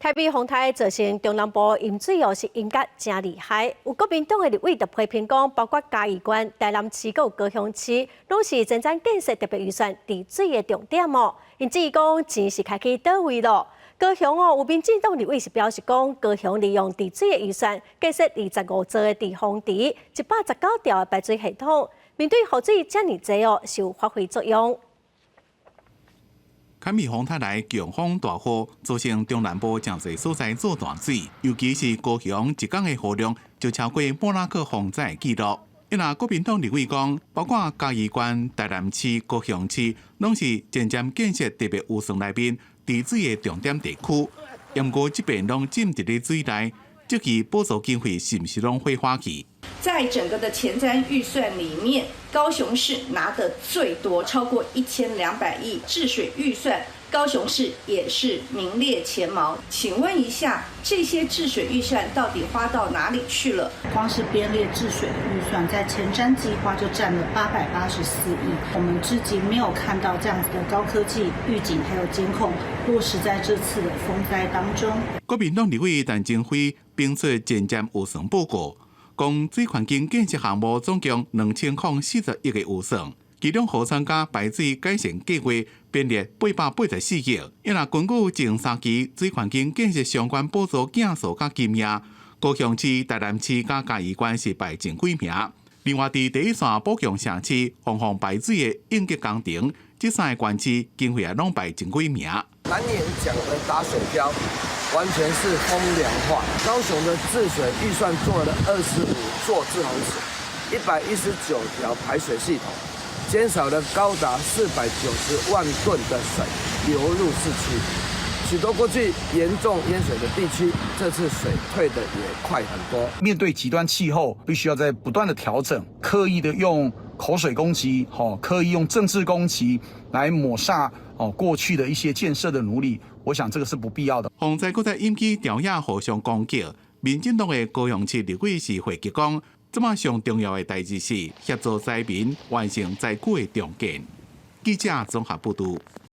台北風颱造成中南部淹水哦，是淹甲誠厲害。有國民黨的立委就批評講，包括嘉義縣、台南市、閣有高雄市，攏是前瞻建設特別預算治水的重點哦。𪜶質疑講錢是開去佗位囉？高雄哦，有民進黨立委是表示講，高雄利用治水的預算建設25座的滯洪池，119條的排水系統，面對雨水遮爾濟哦，是有發揮作用。坎米風颱來強風大雨，造成中南部誠濟所在做大水，尤其是高雄一工的雨量就超過莫拉克風災的紀錄。伊若國民黨立委講，包括嘉義縣、台南市、高雄市，攏是前瞻建設特別預算內面治水的重點地區。毋過這邊攏浸佇咧水內，這期補助經費是毋是攏揮花去？在整個的前瞻預算裡面，高雄市拿的最多，超過1200億治水預算，高雄市也是名列前茅。請問一下，這些治水預算到底花到哪裡去了？光是編列治水的預算，在前瞻計劃就佔了884億。我們至今沒有看到這樣子的高科技預警還有監控落實在這次的風災當中。國民黨立委陳清輝評出前瞻預算報告，講水環境建設項目總共2040億的預算，其中河川佮排水改善計劃編列884億。伊若根據前三期水環境建設相關補助件數佮金額，高雄市、台南市佮嘉義縣是排前幾名。另外，佇第一線補強城市防洪排水的應急工程，這三个縣市經費也攏排前幾名。藍營講的打水漂，完全是風涼話。高雄的治水預算做了25座滯洪池，119條排水系統，減少了高達490萬噸的水流入市區。許多過去嚴重淹水的地區，這次水退得也快很多。面對極端氣候，必須要在不斷的調整，刻意的用口水攻擊，刻意用政治攻擊來抹煞哦過去的一些建設的努力，我想這個是不必要的。洪災閣再引起朝野互相攻擊，民進黨的高雄市立委是回擊講，這馬上重要的代誌是協助災民完成災區的重建。記者綜合報導。